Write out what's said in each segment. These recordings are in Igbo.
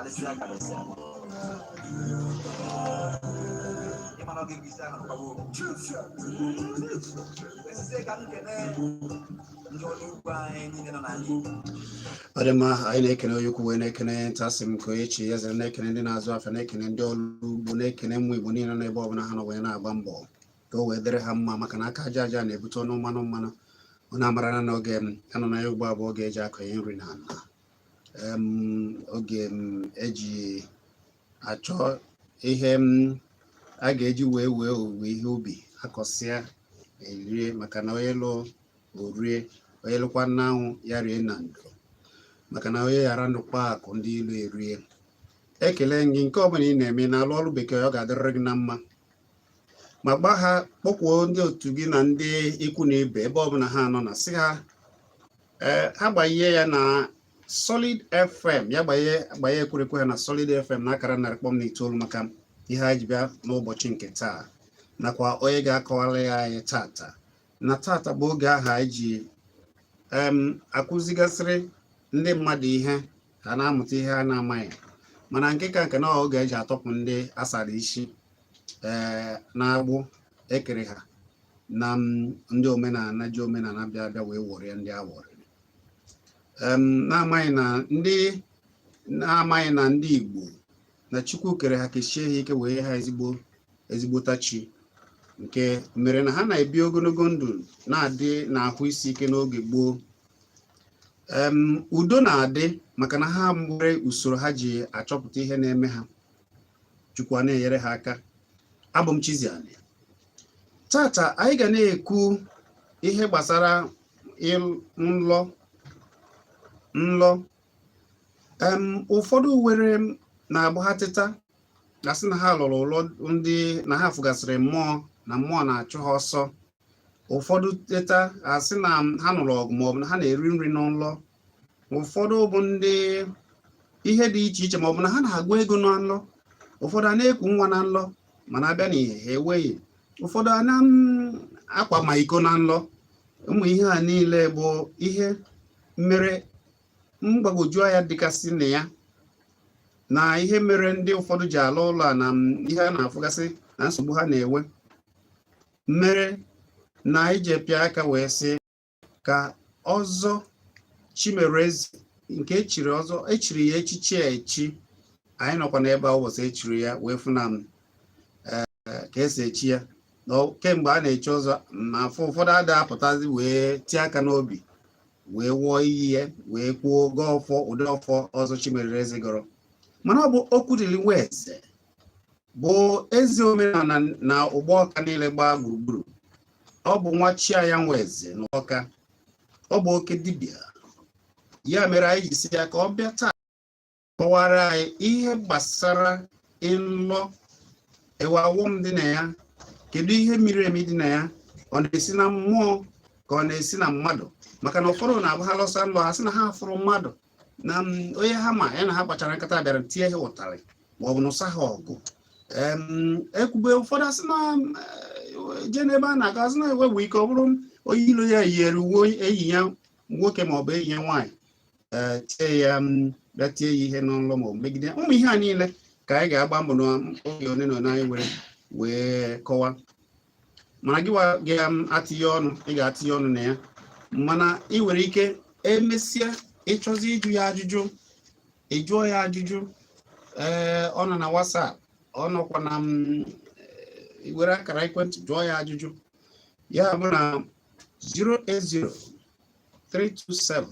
Karịsịa karịsịa, ịmara oge isi ahụ nụkwawa okwu esizie ka m kene ndị ọrụ ugbo anyị niile nọ n'ala Igbo. Ọ dị mma. Anyị na-ekene onye ukwu wee na-ekene nta. Asị m ka onye chi ya zere. Na-ekene ndị na-azụ afịa, na-ekene ndị ọrụ ugbo, na-ekene ụmụ Igbo niile n'ebe ọbụla ha nọ wee na-agba mbọ ka o wee dịrị ha mma, maka na aka aja aja na-ebute ọnụ mmanụ mmanụ. Onye amara na oge m anọ na ya ugbu a bụ oge eji akọnye nri na ala, oge m eji achọ ihe m a ga-eji wee wee owuwe ihe ubi akọsịa erie, maka na onye lụ orie, onye lụkwa n'anwụ ya rie na ndo, maka na onye ghara ndụkpa akụ ndị ilu erie. Ekele gị nke ọbụla ị na-eme na-alụ ọrụ bekee, ọ ga-adịrịrị gị na mma. Ma gba ha kpọkwuo ndị otu gị na ndị ikwu na ibe ebe ọbụla ha nọ na sị ha, ee, ha gbanye ya na Solid FM, ya gbanye gbanye ekwurekwu ha na Solid FM na akara 100.9, maka ihe anyị ji bịa n'ụbọchị nke taa nakwa onye ga-akọwara ya anyị tata. Na tata bụ oge ahụ anyị ji akụzigasịrị ndị mmadụ ihe ha na-amụta ihe ha na-amaghị, mana nke ka nke na oge eji atọpụ ndị asara isi ee na-agbụ ekere ha na ndị omenala ji omenala bịa bịa wee wọrịa ndị a wọrịrị, na-amaghị na ndị na-amaghị na ndị Igbo na Chukwu kere ha, kechie ha ike, wee ha ezigbo ezigbota chi nke mere na ha na-ebi ogologo ndụ, na-adị n'ahụ isi ike n'oge gboo. Udo na-adị maka na ha nwere usoro ha ji achọpụta ihe na-eme ha. Chukwu a na-enyere ha aka. Abụ m Chiziani. Tata anyị ga na-ekwu ihe gbasara nlọ. Nlọ, ụfọdụ were na-abụ ha teta na-asị na ha lụrụ ụlọ ndị na ha fụgasịrị mmụọ, na mmụọ na-achụ ha ọsọ. Ụfọdụ teta asị na ha nụrụ ọgụ maọbụ na ha na-eri nri n'ụlọ. Ụfọdụ bụ ndị ihe dị iche iche, maọbụ na ha na-agụ ego na nlọ. Ụfọdụ a na-eku nwa na nlọ, mana abịa n'ihe ha enweghị. Ụfọdụ a na-akwa ma iko na nlọ. Ụmụ ihe a niile bụ ihe mere mgbagwoju anya dịgasị na ya, na ihe mere ndị ụfọdụ ji ala ụlọ a na ihe a na-afụgasị na nsogbu ha na-enwe, mere na ije pịa aka wee sị ka ọzọ Chimereze nke echiri ọzọ, echiri ya echichi a echi. Anyị nọkwa n'ebe a ụbọchị echiri ya wee fụ na ka esi echi ya na kemgbe a na-echi ọzọ ma afọ ụfọdụ ada apụtazi wee tie aka n'obi wee wụọ iyi ya wee kwuo gaa ọfọ ụdị ọfọ ọzọ Chimereze gọrọ. Mana ọ bụ Okwudili Nweze bụ eze omenala na ụgbọ ọka niile gbaa gburugburu. Ọ bụ nwa Chiaya Nweze na Ọka. Ọ bụ oke dibịa, ya mere anyị ji si ya ka ọ bịa taa kọwara anyị ihe gbasara nlọ, ewe awọm dị na ya, kedu ihe miri emi dị na ya, ọ na-esi na mmụọ ka ọ na-esi na mmadụ, maka na ụfọdụ na-abụ ha lọsa nlọ, ha sị na ha fụrụ mmadụ na onye ha ma ya na ha kpachara nkata bịara tie ha ụtarị ma ọ bụ nụsa ha ọgụ. Ekwube ụfọdụ asị na jee n'ebe a na-aga asị na ewegbu ike, ọ bụrụ onye ilo ya yiere uwe enyi ya nwoke ma ọ bụ enyi ya nwaanyị, ee, tie ya, bịa tie ya ihe n'ụlọ ma ọ bụ megide. Ụmụ ihe a niile ka anyị ga-agba mbọ n'oge one na one anyị nwere wee kọwaa. Mana gị ga-atinye ọnụ, ị ga-atinye ọnụ na ya, mana ị nwere ike emesịa ịchọzi ịjụ ya ajụjụ, ị jụọ ya ajụjụ. Ee, ọ nọ na WhatsApp, ọ nọkwa na i were akara ekwentị jụọ ya ajụjụ ya bụ na 080 327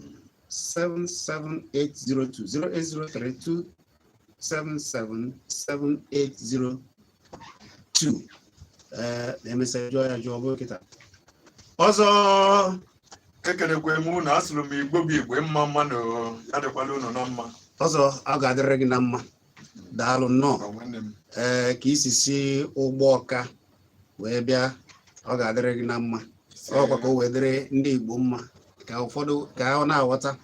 77802, 080 32777802. Ee, emesịa jụọ ya jụọ. Ọ bụrụ kịta ọzọ. Ekelekwe m unu. Asụrụ m Igbo bụ Igbo, mma mma na ya dịkwala unu na mma. Ọzọ, ọ ga-adịrị gị na mma. Daalụ nnọọ. Ọ nwanne m. Ee, ka isi si ụgbọ ọka wee bịa, ọ ga-adịrị gị na mma. Ọkwa ka o wee dịrị ndị Igbo mma, ka ụfọdụ ka ọ na-aghọta.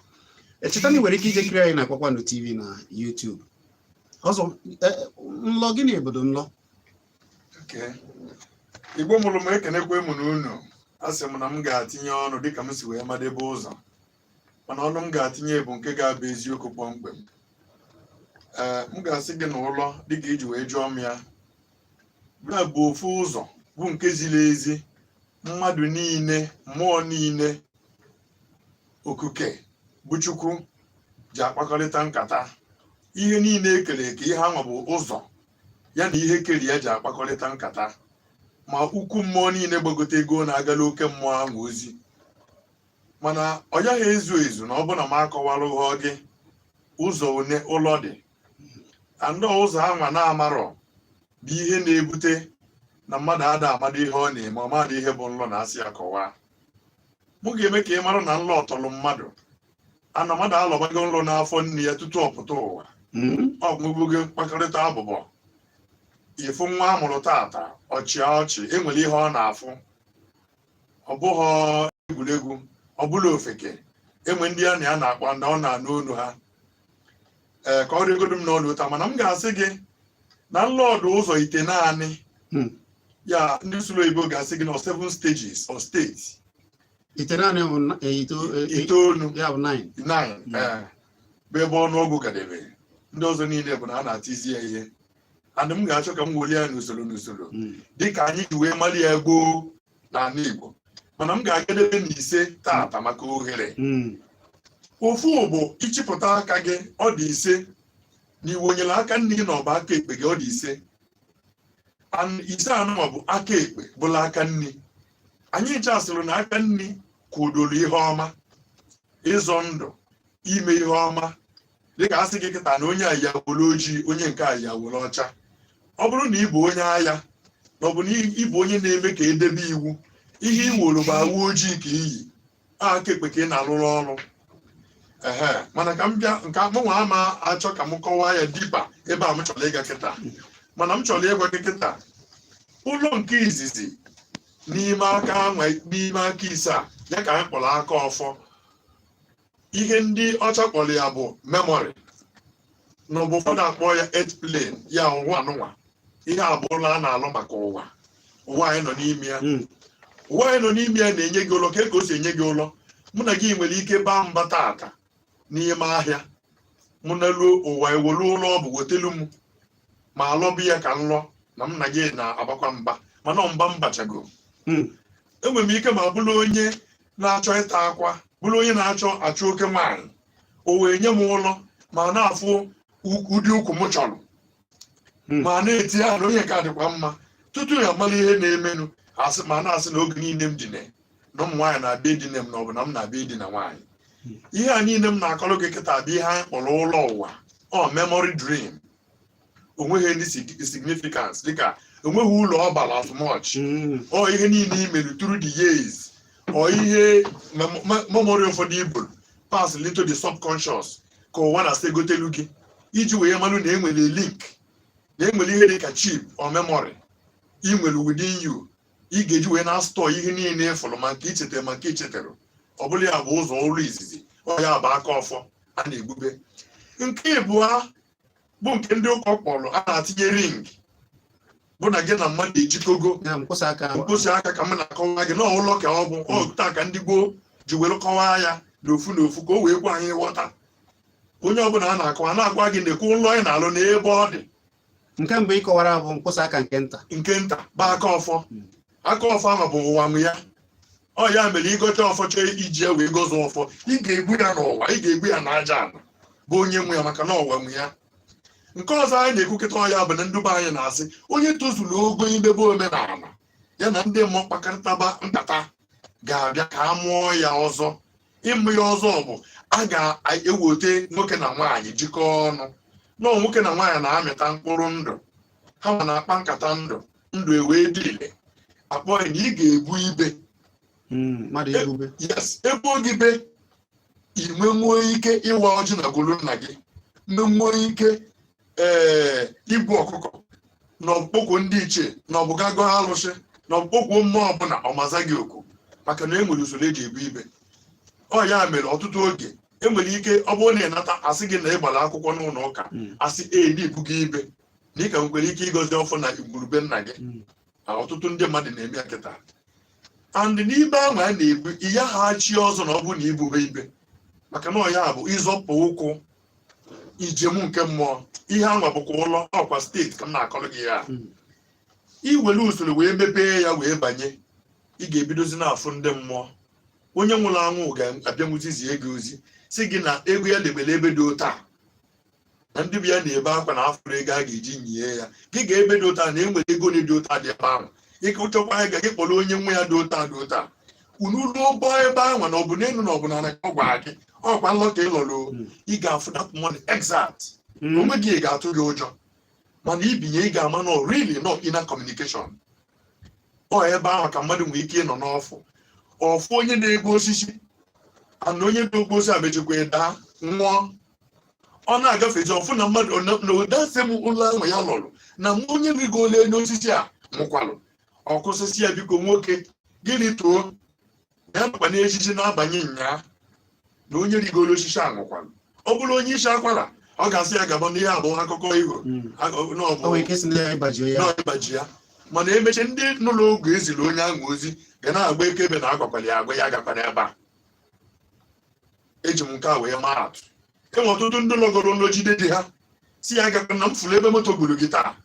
Echeta na ị nwere ike ije kiri anyị na Kpakpando TV na YouTube. Ọzọ, nlọ, gịnị obodo nlọ? Okay. Igbo mụrụ m, ekenekwe m na unu. Asị m na m ga-atinye ọnụ dịka m si wee madebe ụzọ, mana ọnụ m ga-atinye bụ nke ga-abụ eziokwu kpọmkwem. Ee, m ga-asị gị na ụlọ, dịka iji wee jụọ m ya, ya bụ ofu ụzọ bụ nke ziri ezi mmadụ niile, mmụọ niile, okuke bụ Chukwu ji akpakọrịta nkata. Ihe niile ekere eke, ihe anwa bụ ụzọ ya na ihe keri ya ji akpakọrịta nkata. Ma ukwu mmụọ niile gbagote ego na-agala oke mmụọ ahụ ozi, mana ọ yaghị ezu ezu na ọ bụ na m akọwalụghọ gị ụzọ one ụlọ dị. Andọ ụzọ anwa na-amarọ bụ ihe na-ebute na mmadụ ada amado ihe ọ na-eme, ọ madụ ihe bụ nlọ na asị ya kọwaa. Mụ ga-eme ka ị mara na nlọ ọtọlụ mmadụ ana mmadụ alọbago nlọ n'afọ nne ya tutu ọ pụta ụwa. Ọ nwegbugo mkpakọrịta abụbọ ịfụ nwa a mụrụ tata ọchịa ọchị, enwere ihe ọ na-afụ. Ọ bụghị egwuregwu, ọ bụla ofeke enwe ndị a na ya na-akpọ ndị ọ na-anụ olu ha. Ee, ka ọ rịgodo m n'ọnụ taa, mana m ga-asị gị na nlọdụ ụzọ ite naanị. Ya ndị usoro oyibo ga-asị gị na seven stages or states. Ite naanị bụ 9. Ya bụ 9. 9. Ee, bụ ebe ọnụọgụ gadebe. Ndị ọzọ niile bụ na a na-atizi ya ihe, and m ga-achọ ka m welie ya n'usoro n'usoro dịka anyị ji wee mali ya gboo n'ala Igbo, mana m ga-agadebe n'ise tata maka ohere. Ofu bụ ịchịpụta aka gị, ọ dị 5. Na iwonyere aka nne gị na ọba aka ekpe gị, ọ dị 5. And 5 anụma bụ aka ekpe bụla aka nri. Anyị ncha sịrị na aka nri kwudoro ihe ọma, ịzọ ndụ, ime ihe ọma. Dịka asị gị kịta na onye a ya were ojii, onye nke a ya were ọcha, ọ bụrụ na ị bụ onye agha, na ọ bụ na ị bụ onye na-eme ka edebe iwu, ihe ị were bụ awa ojii ka iyi aka ekpe ka ị na-alụrụ ọrụ. Ehe, mana ka m bịa nke mụnwa ama achọ ka m kọwaa ya deeper ebe a m chọrọ ịga kịta. Mana m chọrọ ịgwa gị kịta, ụlọ nke izizi n'ime aka anwa, n'ime aka 5 a, ya ka anyị kpọrọ aka ọfọ. Ihe ndị ọcha kpọrọ ya bụ memory, na ọ bụ ụfọdụ akpọ ya earth plane, ya ụwa anụnwa. Ihe a bụ ụlọ a na-alụ maka ụwa, ụwa anyị nọ n'ime ya. Ụwa anyị nọ n'ime ya na-enye gị ụlọ. Ka o si enye gị ụlọ, mụ na gị nwere ike baa mba tata n'ime ahịa, mụ na luo ụwa ewelu ụlọ ọ bụ wetelu m ma alọbi ya ka nlọ na m na gị na-agbakwa mba, mana ọ mba mbachago. Enwere m ike ma bụrụ onye na-achọ ịta akwa, bụrụ onye na-achọ achụ oke nwaanyị, o wee nye m ụlọ ma na-afụ ụdị ukwu m chọrọ, ma na-eti ya na onye ka dịkwa mma tutu ya mara ihe na-emenụ, asị ma na-asị na oge niile m dine na ụmụ nwaanyị na-abịa edine m, na ọ bụ na m na-abịa edina nwaanyị. Ihe a niile m na-akọrọ gị kịta bụ ihe anyị kpọrọ ụlọ ụwa, ọ memory dream. Onweghị any significance, dịka onweghị ụlọ ọ bara as much. Ọ ihe niile i mere through the years, ọ ihe memory ụfọdụ iburu pass into the subconscious ka ụwa na-asị egotelu gị iji wee malụ na enwere link, na enwere ihe dị ka chip or memory ị nwere within you ị ga-eji wee na-store ihe niile ịfụrụ, ma nke ichetara ma nke ichetara. Ọ bụla ya bụ ụzọ ụlọ izizi, ọ ya bụ aka ọfọ a na-egbube. Nke ịbụọ bụ nke ndị ụka kpọrọ a na-atinye ring, bụ na gị na mmadụ ejikogo. Ya mkpụsị aka. Mkpụsị aka ka m na-akọwa gị na ụlọ ka ọ bụ. Ọ taa ka ndị gboo ji were kọwaa ya n'ofu n'ofu ka o wee gwa anyị ghọta. Onye ọbụla a na-akọwa na-agwa gị na-ekwu ụlọ anyị na-alụ n'ebe ọ dị. Nke mbụ ị kọwara bụ mkpụsị aka nke nta. Nke nta bụ aka ọfọ. Aka ọfọ ahụ bụ ụwa m ya. Ọ ya mere ịgote ọfọ, chọọ iji ya wee gozie ọfọ, ị ga-egbu ya n'ụwa, ị ga-egbu ya n'aja ala bụ onye nwe ya, maka na ọwa nwe ya. Nke ọzọ anyị na-ekwu kịta, ọya bụ na ndụba anyị na-asị onye tozuru ogo imebe omenala ya na ndị mmụọ kpakọrịtaba nkata ga-abịa ka a mụọ ya ọzọ. Ịmụ ya ọzọ bụ a ga-ewote nwoke na nwaanyị jikọọ ọnụ. Nọọ nwoke na nwaanyị na-amịta mkpụrụ ndụ, ha ma na-akpa nkata ndụ, ndụ ewee dị ile, akpọ ya na ị ga-ebu ibe. Mmadụ ebube. Yes, ebe oge be inwe nwee ike ịwa ọjị na golu nna gị, nwee ike ee igbu ọkụkọ na ọkpọkwo ndị ichie, na ọbụgago alụsị, na ọkpọkwo mmụọ ọbụla ọmaza gị oku, maka na e nwere usoro eji ebu ibe. Ọ ya mere ọtụtụ oge enwere ike ọ bụrụ na ị nata asị gị na ị gbara akwụkwọ n'ụlọ ụka, asị ee na ibugo ibe, na ị ka nwekwara ike ịgọzi ọfọ na igwurube nna gị. Na ọtụtụ ndị mmadụ na-eme ya kịta. And n'ibe ahụ a na-ebu iya ha chi ọzọ na ọ bụrụ na ibube ibe, maka na ọ ya bụ ịzọpụ ụkwụ. Njem nke mmụọ, ihe anwa bụkwa ụlọ ọkwa state ka m na-akọrọ gị ya. Iwere usoro wee mepee ya wee banye, ị ga-ebidozi na-afụ ndị mmụọ. Onye nwụrụ anwụ ga-abịanwuzi zie gị ozi, si gị na ego ya debere ebe dị otu a, na ndị bụ ya na-ebe akwa na afụrụ ego a ga-eji nyie ya. Gị ga ebe dị otu a na enwere ego na dị otu a dị ebe ahụ. Ịchọkwa ya ga gị kpọrọ onye nwe ya dị otu a dị otu a. Unu ruo bọọ ebe ahụ, na ọ bụ n'elu na ọ bụ n'ala ka ọ gwara gị, ọkwa nlọ ka ị lọrọ. Ị ga-afụ that money exact. Onwe gị ga-atụ gị ụjọ, mana ibinye, ị ga-ama na really no inner communication. Ọ ebe ahụ ka mmadụ nwere ike ịnọ n'ọfụ ọfụ onye na-egbu osisi, ana onye na-egbu osisi a mechikwa daa nwụọ. Ọ na-agafezi, ọfụ na mmadụ na ụdasị m ụlọ ahụ ya lọrụ na mụ onye rigolo elu osisi a nwụkwalụ. Ọkwụsịsị ya, biko nwoke, gịnị too ya nọkwa n'echichi na-abanye nyaa na onye rigolo osisi a nwụkwalụ. Ọ bụrụ onye isi akwara, ọ ga-asị ya gaba n'ihe abụọ akụkọ iho. O nwere ike isi na ya ịgbajie ya. Ịgbaji ya, mana emechi ndị n'ụlọ oge eziri onye ahụ ozi ga na-agba ekebe na agwakwara ya agwa ya agakwana ebe a. Eji m nke a wee maa atụ. Enwe ọtụtụ ndị lọgoro nlọjide di ha, si ya gakwana na m fụrụ ebe moto gburu gị taa.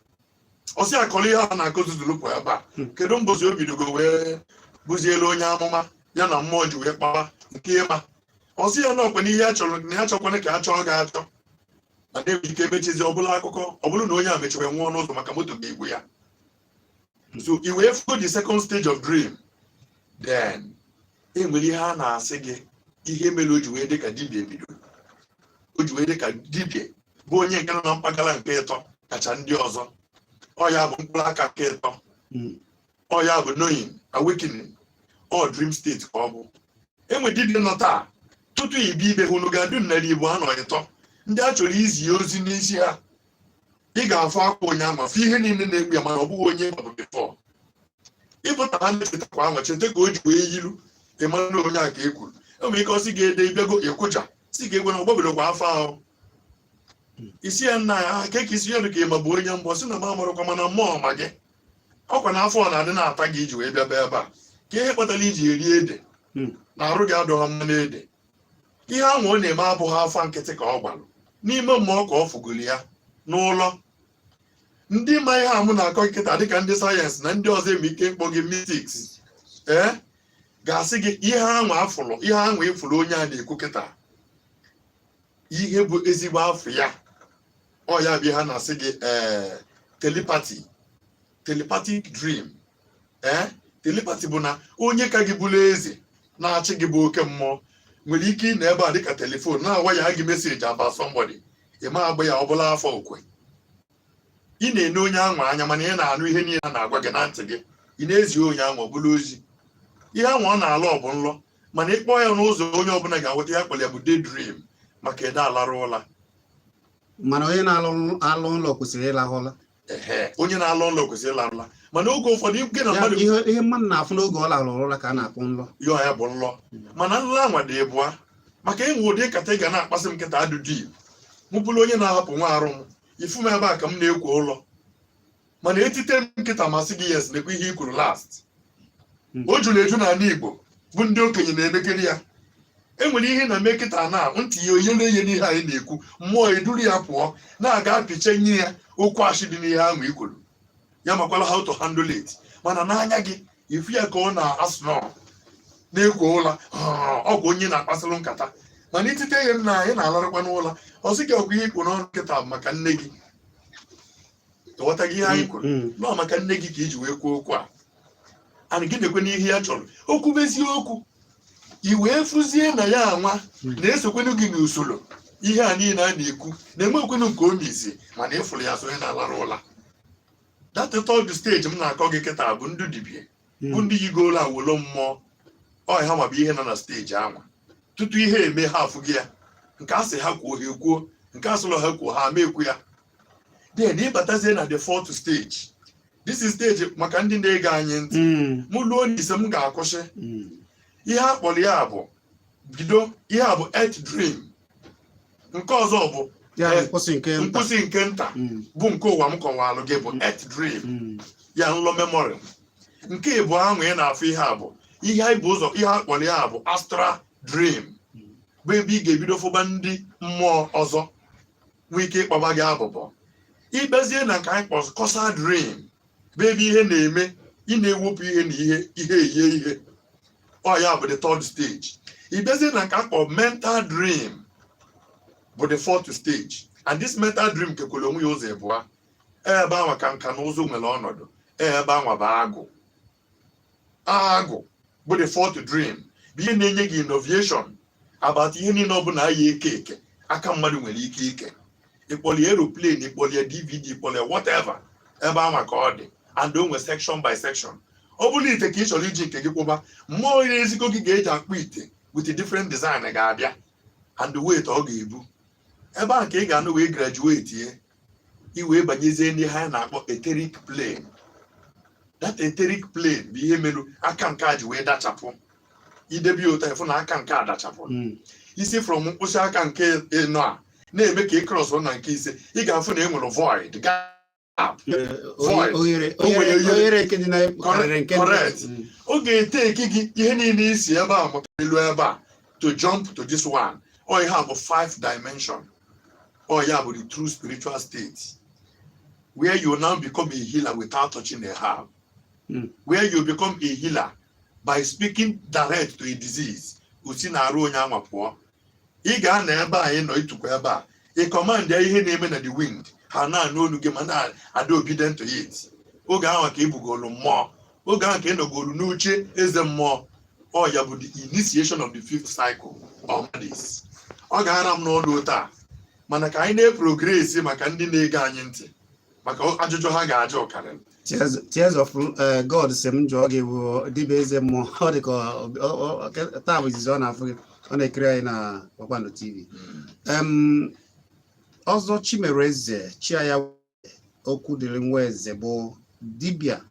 Ọ sị akọrọ ihe a na-akụ zuzuru pụ ebe a. Kedu mbọzi o bidogo wee bụzielu onye amụma ya na mmụọ ji wee kpawa nke ịma? Ọ sị ya na ọkwa n'ihe ya chọrọ na ya chọkwana ka a chọọ gị achọ, mana enwere ike emechizi ọbụla akụkọ ọ bụrụ na onye a mechara nwụọ n'ụzọ maka moto ga-egbu ya. So i wee fugo the second stage of dream. Then e nwere ihe a na-asị gị, ihe mere o ji wee dị ka dibịa bido, o ji wee dị ka dibịa bụ onye nke nọ na mpaghara nke ịtọ kacha ndị ọzọ. Ọ ya bụ mkpụrụ aka nke ịtọ. Ọ ya bụ knowing, awakening, ọ dream state ka ọ bụ. Enwe dibịa nọ taa tutu ibi ibe hụnụ ga-adụ 200 anọ ịtọ ndị a chọrọ izi ya ozi n'isi ha. Ị ga-afụ akwa onye ama, fụ ihe niile na-egbu ya, mana ọ bụghị onye ọ bụ before. Ịpụta ha na-echetakwa anwa, cheta ka o ji wee yiru, ịmara na onye a ka e kwuru. Enwere ike ọ sị ga-ede ịbịago ịkwụja, si ga egwe na ọgbabedokwa afọ ahụ isi ya nna ya ka ka isi ya dị ka ịma bụ onye mbọ si na m amarakwa, mana mmụọ ma gị ọkwa na afọ ọ na-adị na-ata gị iji wee bịa bịa ebe a, ka ihe kpatara iji eri ede na arụ gị adọghọ mma n'ede. Ihe ahụ ọ na-eme abụghị afa nkịtị ka ọ gbalụ n'ime mmụọ ka ọ fụgoro ya n'ụlọ. Ndị ma ihe a mụ na-akọ nkịta, dịka ndị sayensị na ndị ọzọ eme ike ịkpọ gị mystics, ee, ga-asị gị ihe ahụ afụrụ, ihe ahụ ịfụrụ onye a na-ekwu kịta, ihe bụ ezigbo afọ ya. Ọ ya bụ ihe ha na-asị gị, ee, telepathy, telepathic dream. Ee, telepathy bụ na onye ka gị bụrụ eze na-achị gị bụ oke mmụọ nwere ike ịnọ ebe a dịka telephone na-awa ya gị message about somebody. Ị ma agba ya ọbụla afọ okwe, ị na-ene onye ahụ anya, mana ị na-anụ ihe niile a na-agwa gị na ntị gị. Ị na-ezi onye ahụ ọbụla ozi, ihe ahụ ọ na-alụ ọ bụ nlọ, mana ịkpọ ya n'ụzọ onye ọbụla ga-aghọta ya, kpọrọ ya bụ daydream, maka ede alarụ ụla. Mana onye na-alụ alụ ụlọ kwesịrị ịlahụ ụla. Ehe, onye na-alụ ụlọ kwesịrị ịlarụ ụla, mana oge ụfọdụ gị na Ya, mmadụ ihe mmadụ na-afụ n'oge ọ lahụrụ ụra ka a na-akpọ nlọ. Yọọ ya bụ nlọ, mana nlọ anwa dị ịbụa, maka enwe ụdị nkata ị ga na-akpasị m nkịta adụ di mụ bụrụ onye na-ahapụ nwa arụ m ifu m ebe a ka m na-ekwo ụlọ, mana etite m nkịta masị gị, yes, nekwa ihe i kwuru last. O juru eju n'ala Igbo bụ ndị okenye na-emekiri ya. Enwere ihe na-eme kịta na ntị ya oyere eye n'ihe anyị na-ekwu, mmụọ eduru ya pụọ na-aga apịcha nye ya okwu ashị dị n'ihe ahụ i kwuru ya, makwala how to handle it. Mana n'anya gị ifu ya ka ọ na-asụnọ na-ekwo ụla, ọ bụ onye na-akpasịrị nkata, mana itite ihe nna anyị na-alarụkwa n'ụla, ọ sị gị ọkwa ihe ikwu n'ọnụ nkịta bụ maka nne gị. Ịghọtaghị ihe anyị kwuru? Nọọ maka nne gị ka iji wee kwuo okwu a. Ana gị na-ekwe n'ihe ya chọrọ okwu bezie okwu, i wee fụzie na ya anwa na-esokwenu gị n'usoro ihe a niile a na-ekwu na-enwekwenu nke o mizi, mana ịfụrụ ya so onye na-alarụ ụla. That third stage m na-akọ gị kịta bụ ndị dibịa, bụ ndị yigoro awolo mmụọ. Ọ ha ma bụ ihe nọ na stage anwa tutu ihe eme ha afụ gị ya, nke a sị ha kwuo ha ekwuo, nke a sịrọ ha kwuo ha ama ekwu ya. Then ịbatazie na the fourth stage. This is stage maka ndị na-ege anyị ntị. Mụ luo n'ise m ga-akwụsị. Ihe a kpọrọ ya bụ bido, ihe a bụ earth dream. Nke ọzọ bụ Ya bụ nkwụsị nke nta. Nkwụsị nke nta bụ nke ụwa m kọwalụ gị bụ earth dream. Ya nlọ memory. Nke ịbụ ahụ ị na-afụ ihe a bụ ihe anyị bụ ụzọ, ihe a kpọrọ ya bụ astral dream, bụ ebe ị ga-ebido fụba ndị mmụọ ọzọ. Nwee ike ịkpọba gị abụbọ. Ịbịazie na nke anyị kpọrọ causal dream, bụ ebe ihe na-eme, ị na-ewepụ ihe na ihe, ihe eyie ihe. Ọ ya bụ the third stage. Ịbịazie na nke a kpọrọ mental dream, bụ the fourth stage. And this mental dream kekwere onwe ya ụzọ ịbụa. Ebe anwa ka nka na ụzụ nwere ọnọdụ, ebe anwa bụ agụ. Agụ bụ the fourth dream, bụ ihe na-enye gị innovation about ihe niile ọbụla ya eke eke aka mmadụ nwere ike ike. Ịkpọlie aeroplane, ịkpọlie DVD, ịkpọlie whatever, ebe anwa ka ọ dị. And o nwe section by section. Ọ bụrụ ite ka ị chọrọ iji nke gị kwụba, mmụọ ya ezigbo gị ga-eji akpụ ite with different design ga-abịa and the weight ọ ga-ebu. Ebe ahụ ka ị ga-anụ wee graduate ye, i wee banyezie n'ihe anyị na-akpọ etheric plane. That etheric plane bụ ihe merụ aka nke a ji wee dachapụ. Idebe ya ụtọ, ịfụ na aka nke a dachapụ. Isi from mkpịsị aka nke ịnọ a na-eme ka ị cross na nke ise, ị ga-afụ na e nwere void, gap. Void. Oghere. O nwere oghere oghere. Oghere nke dị na karịrị nke ndị Correct. Ọ ga-eteki gị ihe niile isi ebe a mụta elu ebe a to jump to this one. Ọ ihe a bụ five dimension. Ọ ya bụ the true spiritual state where you now become a healer without touching a herb, where you become a healer by speaking direct to a disease, o si na-arụ onye anwa pụọ. Ị ga-anọ ebe a, ị nọ ịtụkwa ebe a, ị command ya ihe na-eme na the wind, ha na-anụ olu gị ma na-ada obedient to it. Oge ahụ ka ị bugolu mmụọ, oge ahụ ka ị nọgolu n'uche eze mmụọ. Ọ ya bụ the initiation of the fifth cycle of this. Ọ ga-ara m n'ọnụ taa, mana ka anyị na-eprogress maka ndị na-ege anyị ntị, maka ajụjụ ha ga-ajụ karịrị. Tears of God si m jụọ gị, bụ dibịa eze mmụọ, ọ dị ka taa bụ izizi ọ na-afụ gị, ọ na-ekiri anyị na Kpakpando TV. Ọzọ Chimereze Chiaya okwu dịrị nwa eze bụ dibịa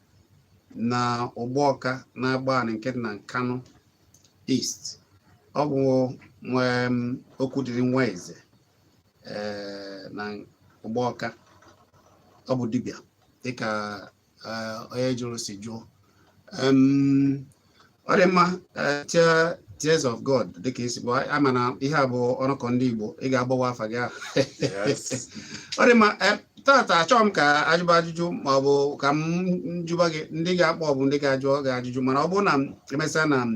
na Ụgbọọka na-agba anị nke dị na Nkanu East. Ọ bụ nwe okwu dịrị nwa eze na Ụgbọọka. Ọ bụ dibịa dịka onye jụrụ si jụọ. Ọ dị mma. Tears of God, dịka isi bụ ama na ihe a bụ ọnụkọ ndị Igbo, ị ga-agbawa afa gị ahụ. Yes. Ọ dị mma. Tata achọghị m ka ajụba ajụjụ ma ọ bụ ka m jụba gị. Ndị ga-akpọ ọ bụ ndị ga-ajụ gị ajụjụ, mana ọ bụrụ na m emesịa na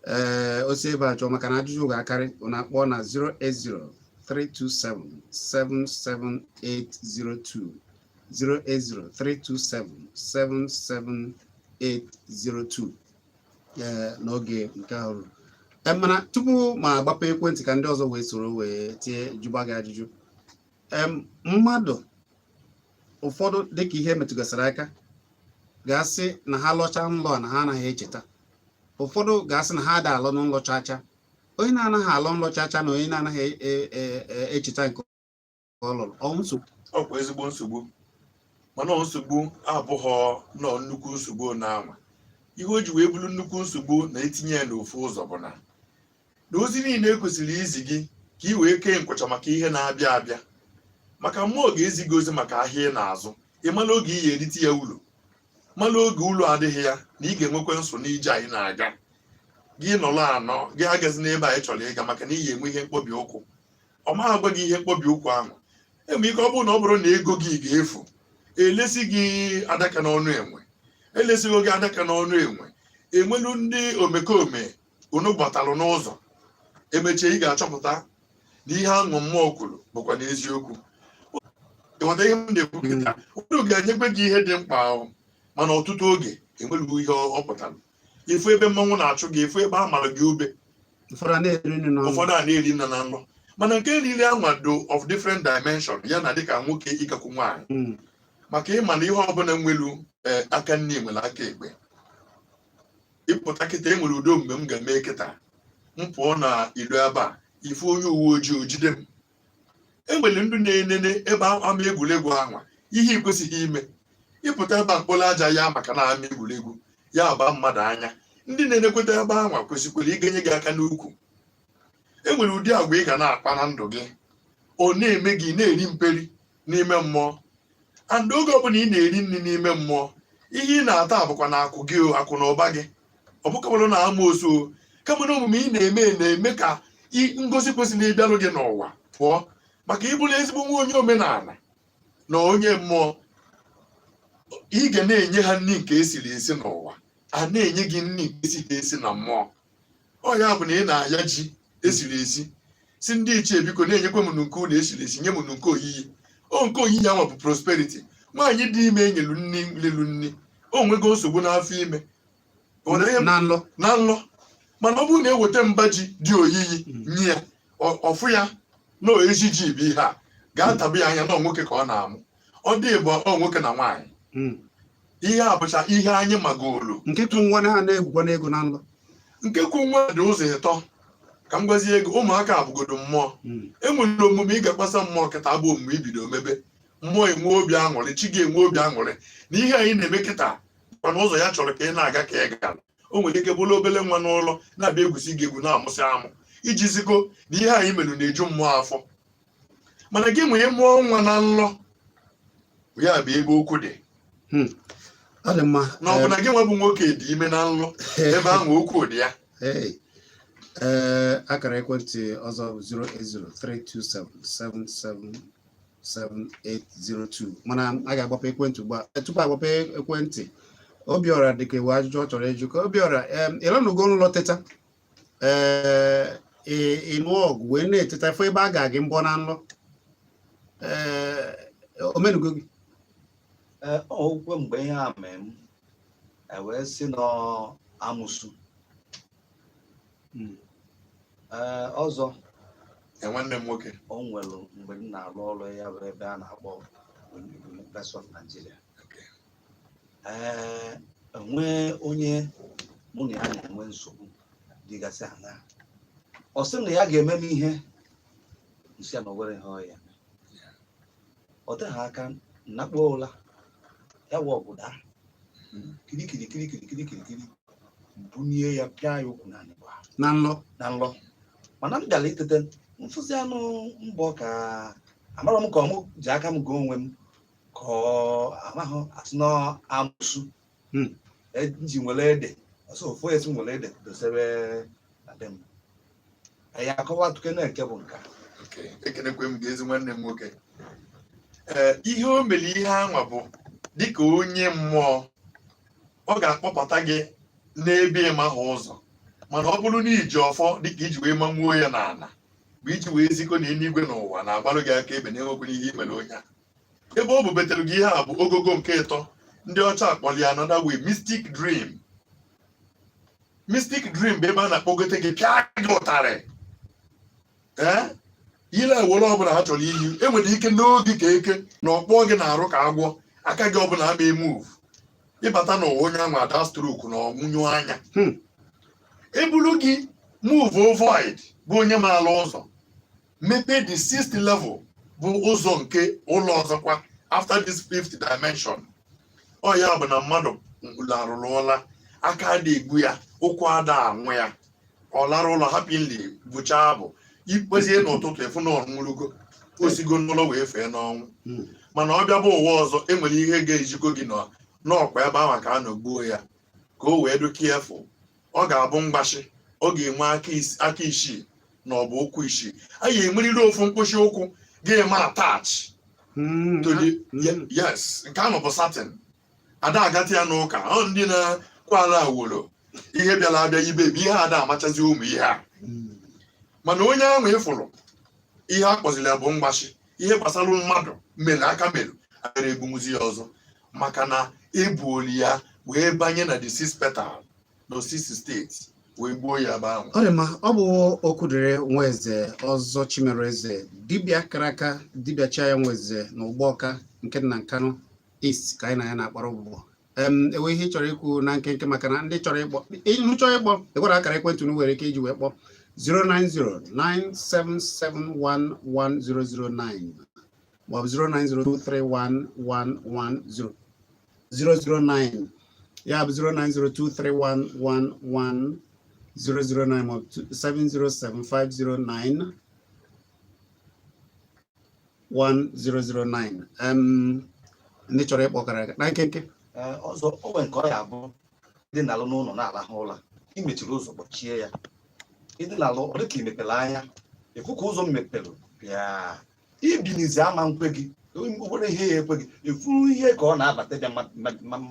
ee osi ebe a chọọ, maka na ajụjụ ga-akarị, unu akpọ na 08032777802, 08032777802, ee n'oge nke ahụ ruru. Mana tupu ma agbapụ ekwentị ka ndị ọzọ wee soro wee tie jụba gị ajụjụ, mmadụ ụfọdụ, dịka ihe metụgasịrị aka, ga-asị na ha lọcha nlọ a na ha anaghị echeta. Ụfọdụ ga-asị na ha ada alọ n'nlọ chacha. Onye na-anaghị alọ nlọ chacha na onye na-anaghị echeta nke ọ lọrọ, ọ nsogbu? Ọkwa ezigbo nsogbu, mana ọ nsogbu abụghọ nọ nnukwu nsogbu. Na anwa ihe o ji wee bụrụ nnukwu nsogbu na etinye ya n'ofu ụzọ bụ na na ozi niile ekwesịrị izi gị ka ị wee kee nkwụcha maka ihe na-abịa abịa, maka mmụọ ga-ezi gị ozi maka ahịa ị na-azụ, ị mara oge ị ga-erite ya uru, mara oge uru adịghị ya, na ị ga-enwekwa nso n'ije anyị na-aga. Gị nọrọ anọ, gị agazi n'ebe anyị chọrọ ịga, maka na ị ga-enwe ihe mkpọbi ụkwụ. Ọ maghị agwa gị ihe mkpọbi ụkwụ ahụ. Enwere ike ọ bụrụ na ọ bụrụ na ego gị ga-efu, elesi gị adaka n'ọnụ enwe, elesighị gị adaka n'ọnụ enwe, enwelu ndị omekome unu gbatalụ n'ụzọ. Emechie, ị ga-achọpụta na ihe aṅụ mmụọ kwuru bụkwa n'eziokwu. Ịghọta ihe m na-ekwu kịta? Unu ga-enyekwe gị ihe dị mkpa ahụ, mana ọtụtụ oge enweghị ihe ọ pụtara. Ifu ebe mmanwụ na-achụ gị, ifu ebe a mara gị ube. Ụfọdụ a na-eri nri n'ọnụ. Ụfọdụ a na-eri nna na nrọ, mana nke niile anwado of different dimension ya na dịka nwoke ịgakwu nwaanyị, maka ịma na ihe ọbụla nwelu aka nne nwere aka ekpe. Ịpụta kịta, e nwere udo mgbe m ga-eme kịta, m pụọ na ilo ebe a, ifu onye uwe ojii o jide m. E nwere ndị na-enene ebe ama egwuregwu anwa ihe ị kwesịghị ime. Ịpụta ebe a, mkpụrụ aja ya, maka na ama egwuregwu ya baa mmadụ anya, ndị na-enekweta ebe anwa kwesịkwara igenye gị aka n'ukwu. E nwere ụdị agwa ị ga na-akpa na ndụ gị, ọ na-eme gị na-eri mperi n'ime mmụọ. And oge ọbụla ị na-eri nri n'ime mmụọ, ihe ị na-ata bụkwa na akụ gị o, akụ na ụba gị. Ọ bụkwarụ na amoosu o, kama na omume ị na-eme na-eme ka ngozi kwesịrị ịbịarụ gị n'ụwa pụọ. Maka ịbụrụ ezigbo nwa onye omenala na onye mmụọ, ị ga na-enye ha nri nke esiri esi n'ụwa, a na-enye gị nri nke esiri esi na mmụọ. Ọ ya bụ na ị na-aya ji esiri esi, si ndị ichie, biko, na-enyekwa m nke unu esiri esi, nye m nke oyiyi. O nke oyiyi ahụ bụ prosperity. Nwaanyị dị ime enyelu nri lilu nri, o nwego nsogbu n'afọ ime. Ọ na nlọ. Na nlọ. Mana ọ bụrụ na eweta mba ji dị oyiyi nye ya, ọfụ ya na ezi ji bụ ihe a ga-atabi ya anya na ọ nwoke ka ọ na-amụ. Ọ dị bụ ọ nwoke na nwaanyị. Ihe a bụcha ihe anyị magolu. Nke kwu nwa ha na-egwukwa n'ego na nlọ. Nke kwu nwa dị ụzọ ịtọ. Ka m gwazie ego ụmụaka abụgodo mmụọ. Enwere omume ị ga-akpasa mmụọ kịta bụ omume ibido mebe, mmụọ enwe obi aṅụrị, chi ga-enwe obi aṅụrị na ihe anyị na-eme kịta, mana ụzọ ya chọrọ ka ị na-aga ka ị gara. O nwere ike bụrụ obele nwa n'ụlọ na-abịa egwusi gị egwu, na-amụsị amụ, iji zikọ na ihe anyị mere na-eju mmụọ afọ. Mana gị nwee mụọ nwa na nlọ, ya bụ ebe okwu dị. Ọ dị mma. Na ọ bụ na gị nwa bụ nwoke dị ime na nlọ, ebe ahụ okwu dị ya. Hey. Ee, akara ekwentị ọzọ bụ 08032777802, mana a ga-agbapụ ekwentị ugbu a. Tupu agbapụ ekwentị, Obiọra dịka ewe ajụjụ ọ chọrọ ịjụ. Ka Obiọra, ịlọnugo nlọ teta, ee, ị nụọ ọgụ wee na-eteta, fụ ebe a ga-agị mbọ na nlọ, ee, omenugo gị? Ee, okwe mgbe ihe a mee m, e wee sị nọ amụsụ. Ee, ọzọ. Ee, nwanne m nwoke. O nwere mgbe m na-arụ ọrụ, ya bụ ebe a na-akpọ University of Nigeria. Ee, enwee onye mụ na ya na-enwe nsogbu dịgasị aṅaa. Ọ sị na ya ga-eme m ihe nsị ya na o nwere ihe ọ ya eme. Ọ dịghị aka nnakpo ụla ya wụ ọgụ daa kirikiri kirikiri kirikiri kiri, bunie ya, pịa ya ụkwụ n'anị gbaa. Na nlọ? Na nlọ. Mana m bịara itete, mfụzi anụ mbọ ka amara m ka ọ mụ ji aka m gụọ onwe m ka ọ amahụ asị na amụsụ. Ji nwere ede ọsọ ofu esi nwere ede dosebe na be m. Anyị akọwa tukene nke bụ nka. Okay, ekenekwe m gị, ezi nwanne m nwoke. Ee, ihe o mere ihe anwa bụ dịka onye mmụọ, ọ ga-akpọpụta gị n'ebe ịmaghị ụzọ. Mana ọ bụrụ na iji ọfọ dịka iji wee manwuo ya n'ala, bụ iji wee zikọ na eluigwe n'ụwa na-agbarụ gị aka ebe na-enwekwana ihe imere onye a. Ebe ọ bụ betere gị ihe a bụ ogogo nke ịtọ. Ndị ọcha akpọrọ ya another way, mystic dream. Mystic dream bụ ebe a na-akpọgote gị, pịa gị ụtarị. Ee, ile ewere ọbụla ha chọrọ iyi, enwere ike n'oge ka eke na ọkpọ gị na-arụ ka agwọ aka gị ọbụla ama emove ịbata n'ụwa onye ahụ ada stroke na ọnwụnyụ anya. Ebulu gị move void, bụ onye maara ụzọ mepee the sixth level, bụ ụzọ nke ụlọ ọzọkwa after this fifth dimension. Ọ ya bụ na mmadụ larụrụ ụla, aka ada egbu ya, ụkwụ ada anwụ ya, ọ lara ụlọ happily, bụchaa abụ ikpezie n'ụtụtụ, efu na ọnwụrụgo, osigo n'ụlọ wee fee n'ọnwụ. Mana ọ bịa bụ ụwa ọzọ, enwere ihe ga-ejikọ gị n'ọkwa ebe ahụ ka a nọ gbuo ya, ka o wee dị careful. Ọ ga-abụ mgbashi, ọ ga-enwe aka isii na ọ bụ ụkwụ isii. A ga-enwerịrị ofu mkpụsị ụkwụ ga-eme attach to the yes, nke ahụ bụ certain. Ada agata ya n'ụka ọ ndị na-kwala awolo ihe bịara abịa ibe bụ ihe ada amachazi ụmụ ihe a. Mana onye ahụ ịfụrụ ihe a kpọziri ya bụ mgbashi, ihe gbasara mmadụ mere aka mere agara egbumuzi ya ọzọ, maka na ebuoli ya wee banye na the six petal na six state wee gbuo ya ebe ahụ. Ọ dị mma. Ọ bụ okwu dịrị Nweze ọzọ Chimereze, dibịa kara aka, dibịa chia Nweze na Ụgbọka nke dị na Nkanụ East, ka anyị na ya na-akpara ụgbọ. Enwe ihe ị chọrọ ikwu na nkenke, maka na ndị chọrọ ịkpọ, ịnụ chọrọ ịkpọ, ekwara akara ekwentị unu nwere ike iji wee kpọọ 09097711009 maọbụ 090231110 009, ya bụ 09023111009 maọbụ 707 509 1009. Ndị chọrọ ịkpọ kara aka na nkenke. Ee, ọzọ, o nwere nke ọ ya abụ dị n'alụ n'ụlọ na-alahụ ụra, imechiri ụzọ kpọchie ya, ịdị n'alụ, ọ dịka imepere anya, ịfụ ka ụzọ mepere bịa. Ibinizi ama nkwe gị, obere ihe ya ekwe gị efuru ihe ka ọ na-abata bịa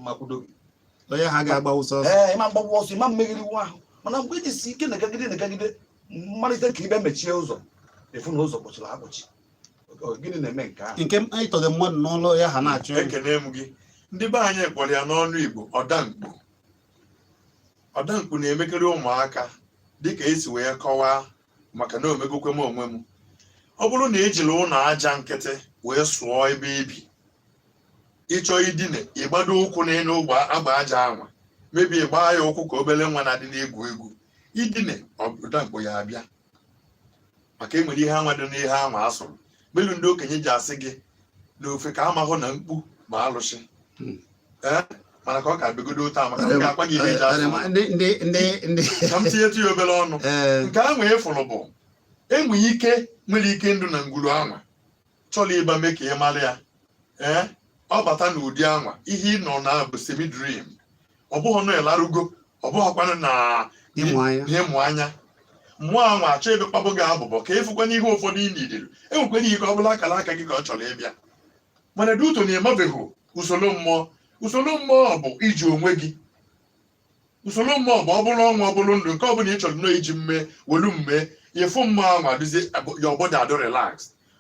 makwudo gị. Onye ha ga-agba ụsọ ọsọ. Ee, ịma mgbagwa ọsọ, ịma mmegheriwu ahụ. Mana mgbe iji si ike na-egagide na-egagide mmalite ka ibe mechie ụzọ, efu na ụzọ kpọchiri akpọchi. Ọ gịnị na-eme nke ahụ? Nke ịtọde mmadụ n'ụlọ ya ha na-achọ. Ekene m gị. Ndị be anyị kpọrọ ya n'ọnụ Igbo ọdamkpu. Ọdamkpu na-emekarị ụmụaka, dịka esi wee kọwaa, maka na omegokwe m onwe m. Ọ bụrụ na ejiri ụlọ aja nkịtị wee sụọ ebe ibi, ịchọ idine, ịgbado ụkwụ n'elu ụgbọ agba aja anwa, mebie, gbaa ya ụkwụ ka obere nwa na-adị na-egwu egwu idine, ọdamkpu ya abịa, maka enwere ihe anwa dị n'ihe anwa asụrụ melu. Ndị okenye ji asị gị na ofe ka amahụ na mkpu ma alụsị. Ee, mana ka ọ ka begodo taa, maka m ga-akwa gị ihe eji asụ. Ndị ndị ndị ndị Ka m tinyetụ ya obere ọnụ. Nke ahụ ịfụrụ bụ enwe ike, nwere ike ndụ na ngwuru anwa chọrọ ịba mee ka ị mara ya. Ee, ọ bata n'ụdị anwa, ihe ị nọ na bụ semi dream. Ọ bụghị na ịlarugo, ọ bụghịkwanụ na ịmụ anya. Na ịmụ anya, mmụọ anwa achọ ịbịakpabụ gị abụbọ ka ịfụkwa n'ihe ụfọdụ ị nidiri. Enwekwara ihe ka ọ bụla akara aka gị ka ọ chọrọ ịbịa, mana duto na ịmabeghị usoro mmụọ. Usoro mmụọ bụ iji onwe gị. Usoro mmụọ bụ ọ bụrụ ọnwụ, ọ bụrụ ndụ, nke ọbụla ị chọrọ nọọ iji mmee, welu mmee ịfụ mmụọ ahụ adịzie ya ọbọdị adụ relax.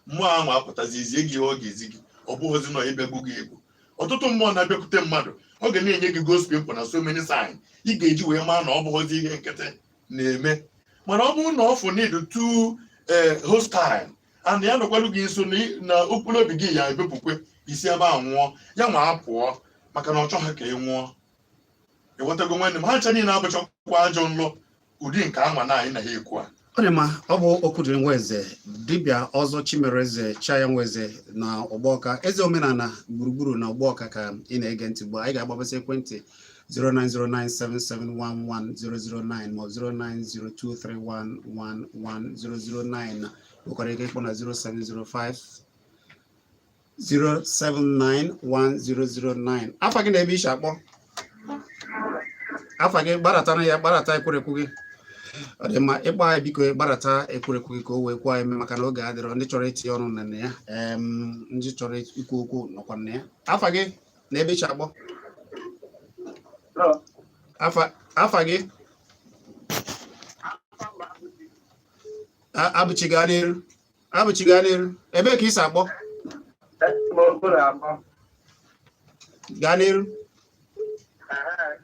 Mmụọ ahụ apụtazi izie gị ihe ọ ga-ezi gị. Ọ bụghịzi nọ ịbịagbu gị egwu. Ọtụtụ mmụọ na-abịakwute mmadụ, ọ ga na-enye gị ghost pimple na so many sign ị ga-eji wee maa na ọ bụghịzi ihe nkịtị na-eme. Mana ọ bụrụ na ọ fụ need too hostile and ya nọkwalụ gị nso na okpuru obi gị, ya ebepụkwe isi ebe a nwụọ, ya nwa apụọ, maka na ọ chọghị ka ị nwụọ. Ịghọtago, nwanne m? Ha ncha niile abụchakwa ajọ nlọ ụdị nke anwa na anyị na ha ekwu a. Ọ dị mma. Ọ bụ Okwudiri Nweze, dibịa ọzọ Chimereze Chaya Nweze na Ọgbọka, eze omenala gburugburu na Ọgbọka, ka ị na-ege ntị ugbu a. Anyị ga-agbabasị ekwentị 09097711009 ma 09023111009. Nwekwara ike ịkpọ na 0705 0791009. Afa gị na ebe ishi akpọ? Afa gị, gbaratara ya, gbarata ekwerekwu gị. Ọ dị mma ịkpọ anyị. Biko gbarata ekwerekwu gị ka o wee kwuo anyị mee, maka na oge adịrọ. Ndị chọrọ itinye ọnụ na ya, ndị chọrọ ikwu okwu nọkwa na ya. Afa gị na ebe ishi akpọ? Afa gị? Abụchi, gaa n'iru. Abụchi, gaa n'iru. Ebee ka isi akpọ? Gaa n'iru.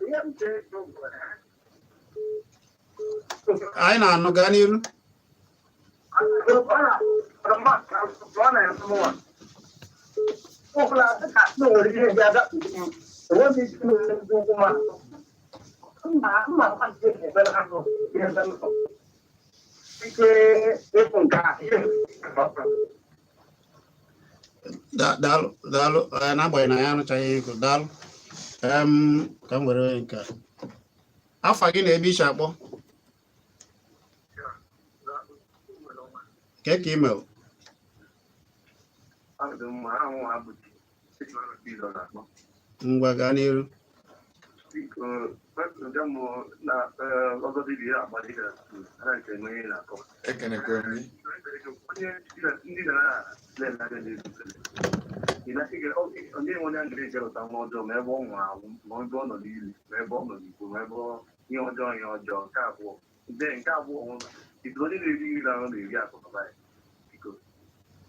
Ihe m chere ịjụ bụ na Anyị na-anụ, gaa n'iru. Ọ na-eme mụnwa ọbụla ka na o nwere ihe ga-adakpu m, enweghị m ike ime ndị ụkwụ m atọ mma mma mmadụ ga-ebere ahụ ihe ebe m nọ. Ike ịpụ nke a ihe. Daalụ, daalụ. N'agbanyeghị na ya anụchaghị ihe ikwu, daalụ. Ka m were onye nke a. Afa gị na ebe ishi akpọ? Ke ka email? Ọ dị mma. Ahụ abụchi Ngwa, gaa n'iru. Biko, nke mbụ na ọzọ dibịa agbalị gara school ana nke enwe ihe na-akọ. Ekenekwe m gị. Onye ndị na-ele anya n'elu, onye nwe onye ngere ejelụta nwa ọjọọ, ma ebe ọ nwụrụ anwụ, ma ebe ọ nọ n'ili, ma ebe ọ nọ n'igbo, ma ebe ihe ọjọọ, ihe ọjọọ. Nke abụọ nde nke abụọ nwụ izu onye na-eri nri na na-eri akụ na ụba ya. Biko,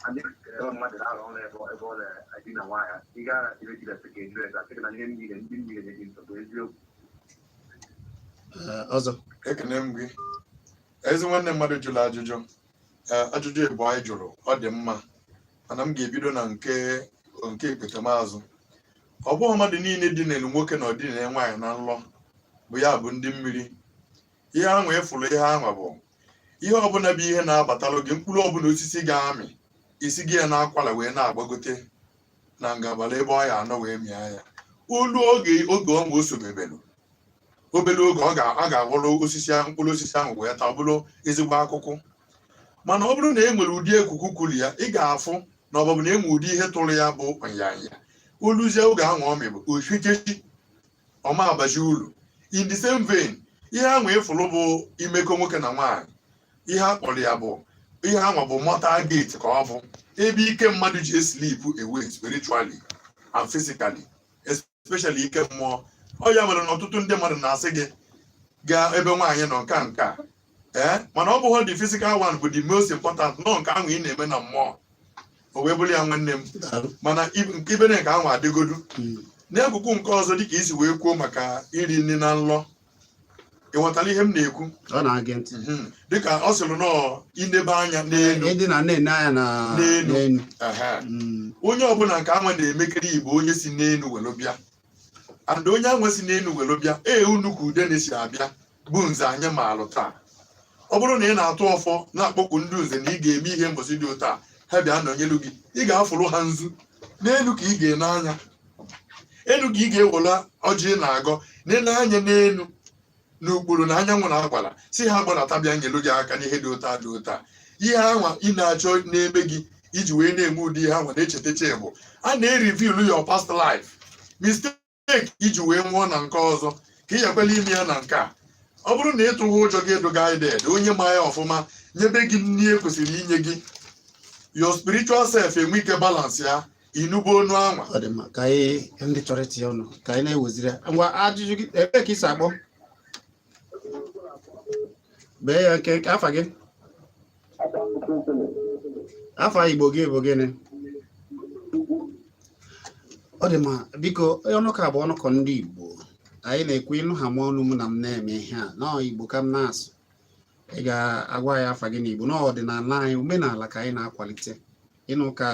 anyị ebe mmadụ na-arụ ọrụ, ebe ọ na-edina nwaanyị, ị gaa na ire jiri ka eju ebe asị gị na ihe niile ndị mmiri na-enye nsogbu, eziokwu? Ee, ọzọ. Ekene m gị, ezi nwanne mmadụ jụrụ ajụjụ. Ee, ajụjụ ịbụ anyị jụrụ, ọ dị mma, mana m ga-ebido na nke ikpetemazụ. Ọ bụghị mmadụ niile dinere nwoke na ọdịnere nwaanyị na nlọ bụ ya bụ ndị mmiri. Ihe anwa ịfụrụ, ihe anwa bụ ihe ọbụla bụ ihe na-abatalụ gị, mkpụrụ ọbụla osisi ga-amị isi gị ya na-akwala wee na-agbagote na ngabala ebe ọ ya anọ wee mịa ya. Olu oge ọnwa o sobebelu obere oge, ọ ga-aghọrọ osisi ahụ, mkpụrụ osisi ahụ wee taa, ọ bụrụ ezigbo akụkụ. Mana ọ bụrụ na e nwere ụdị ekuku kuli ya, ị ga-afụ na ọ bụ na e nwere ụdị ihe tụrụ ya bụ nyanya oluzie oge ahụ ọ mịbụ ofichechi ọma abaji uru. In the same vein, ihe ahụ ịfụrụ bụ imekọ nwoke na nwaanyị, ihe a kpọrọ ya bụ ihe anwa bụ mortal gate ka ọ bụ. Ebe ike mmadụ ji eslip away spiritually and physically, especially ike mmụọ. Ọ ya mere na ọtụtụ ndị mmadụ na-asị gị gaa ebe nwaanyị nọ, nka nka ee, mana ọ bụghị the physical one bụ the most important, nọ nke ahụ ị na-eme na mmụọ. O wee bụrụ ya, nwanne m. Daalụ. Mana nke ibere nke ahụ adịgodu. N'akụkụ nke ọzọ, dịka isi wee kwuo maka iri nri na nlọ, ị ghọtara ihe m na-ekwu? Ọ na-agị ntị. Dịka ọ sịrị nọọ inebe anya n'elu. Ịdị na na-ene anya na N'elu. N'elu. Ehe. Onye ọbụla nke anwa na-emekere Igbo, onye si n'elu welu bịa, and onye anwa si n'elu welu bịa, ee, unu ka ude na-esi abịa bụ nze anyị ma alụ taa. Ọ bụrụ na ị na-atụ ọfọ, na-akpọku ndị nze na ị ga-eme ihe mbọsị dị otu a, ha bịa nọnyelu gị, ị ga-afụrụ ha nzu n'elu ka ị ga-ene anya elu, ka ị ga-ewere ọjị ị na-agọ nene anya n'elu n'ukpuru na anyanwụ na-agbara, si ha gbadata bịa nyelu gị aka n'ihe dị otu a dị otu a. Ihe anwa ị na-achọ na-eme gị iji wee na-eme ụdị ihe anwa na-echetacha bụ a na-ereveal your past life mistake iji wee nwụọ na nke ọzọ ka ị yakwala ime ya na nke a. Ọ bụrụ na ị tụghị ụjọ gị edo guided, onye ma ya ọfụma nyebe gị nri e kwesịrị inye gị, your spiritual self enwe ike balance ya, inubo onu anwa. Ọ dị mma. Ka anyị ndị chọrọ itinye ọnụ, ka anyị na-eweziri ya. Ngwa, ajụjụ gị, ebee ka ị si akpọ? Bee ya nke afa gị. Afa Igbo gị bụ gịnị? Ọ dị mma. Biko, ọnụkọ bụ ọnụkọ ndị Igbo anyị na-ekwu. Ịnụ ha ma ọnụ m na m na-eme ihe a nọọ Igbo ka m na-asụ. Ị ga-agwa ya afa gị n'Igbo. N'ọdịnala anyị, omenala ka anyị na-akwalite. Ịnụ ka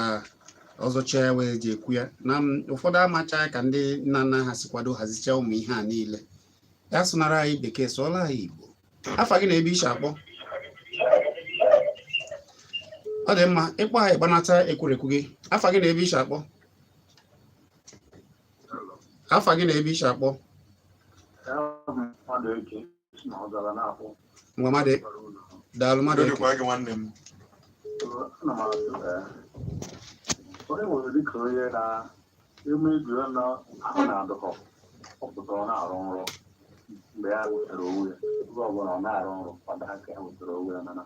ọzọcha ya wee ji ekwu ya na ụfọdụ amachaghị ka ndị nna nna ha si kwado hazichaa ụmụ ihe a niile. Ya sụnara anyị Bekee, sụọla anyị Igbo. Afa gị na ebe ishi akpọ. Ọ dị mma. Ịkpọ anyị, gbanata ekwurekwu gị. Afa gị na ebe ishi akpọ. Afa gị na ebe ishi akpọ. Mmadụ eke si na ọzara na-akpọ. Ngwa, mmadụ, daalụ, mmadụ eke. Dịkwa gị, nwanne m. Ana m asụ ee, onye nwere dịka onye na-eme egwu ya na ahụ na-adụkọ, ọ pụta, ọ na-arụ nrọ mgbe ya wetara onwe ya. Oge ọbụla ọ na-arụ nrọ kwado aka ya wetara onwe ya, mana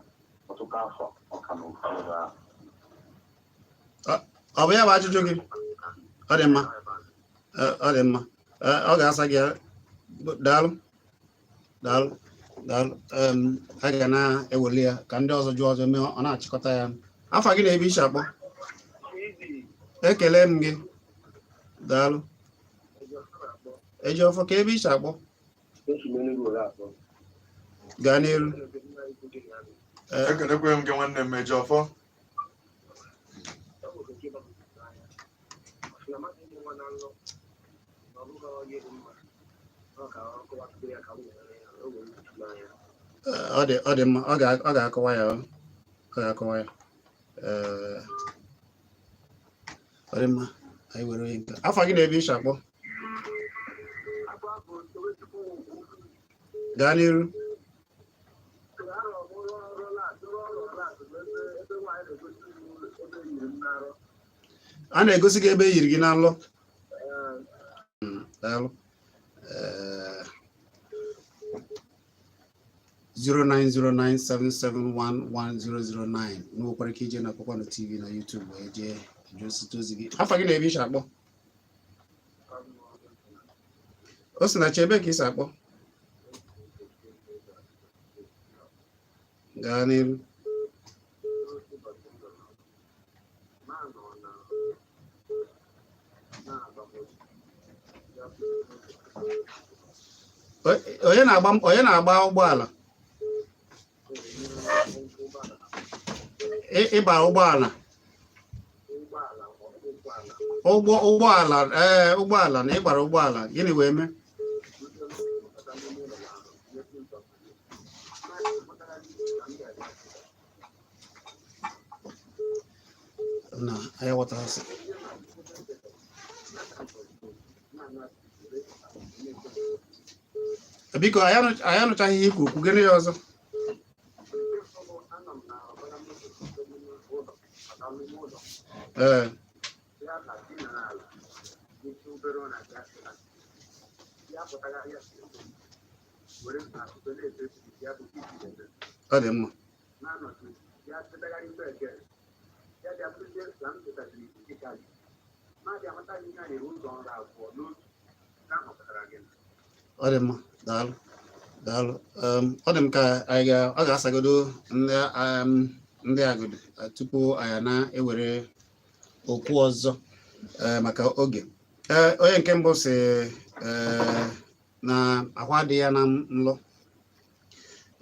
ọtụtụ afọ ọ ka na ofu ebe ahụ. Ọ bụ ya bụ ajụjụ gị? Ọ dị mma. Ọ dị mma. Ọ ga-asa gị ya. Daalụ, daalụ, daalụ. A ga na-eweli ya ka ndị ọzọ jụọ ọzọ mee, ọ na-achịkọta ya. Afa gị na ebe ishi akpọ. Ekele m gị, daalụ. Eji ọfọ ka ebe ishi akpọ. Gaa n'elu. Ekelekwe m gị, nwanne m Ejiọfọ. Ọ dị mma. Ọ ga-akọwa ya, ọ ga-akọwa ya. Ee, ọ dị mma. Anyị were onye nke a. Afa gị na ebe ishi akpọ. Gaa n'iru. A na-egosi gị ebe e yiri gị na nlọ. Daalụ. 09097711009 nwekwara ike ije na Kpakpando TV na YouTube wee jee jụọ site ozi gị. Afa gị na ebe ishi akpọ. O si na chi, ebe ka isi akpọ? Gaa n'iru. Onye na-agba ụgbọala? Ịba ụgbọala, ụgbọala, ee, ụgbọala na ịgbara ụgbọala, gịnị wee mee? Na anyị ghọtara sị. Biko, anyị anụchaghị ihe ikwu. Okwu gịnị ya ọzọ? Ee. Ọ dị mma. Ya bịa bụrụzie na m pụtaziri physically, mmadụ amata ihe a na-ere ụzọ ọrụ abụọ n'otu nke ahụ pụtara gịnị? Ọ dị mma, daalụ, daalụ. Ọ dị m ka anyị ga ọ ga-asagodo ndị agụdị tupu anyị na-ewere okwu ọzọ maka oge. Onye nke mbụ si na ahụ adịghị ya na nlọ.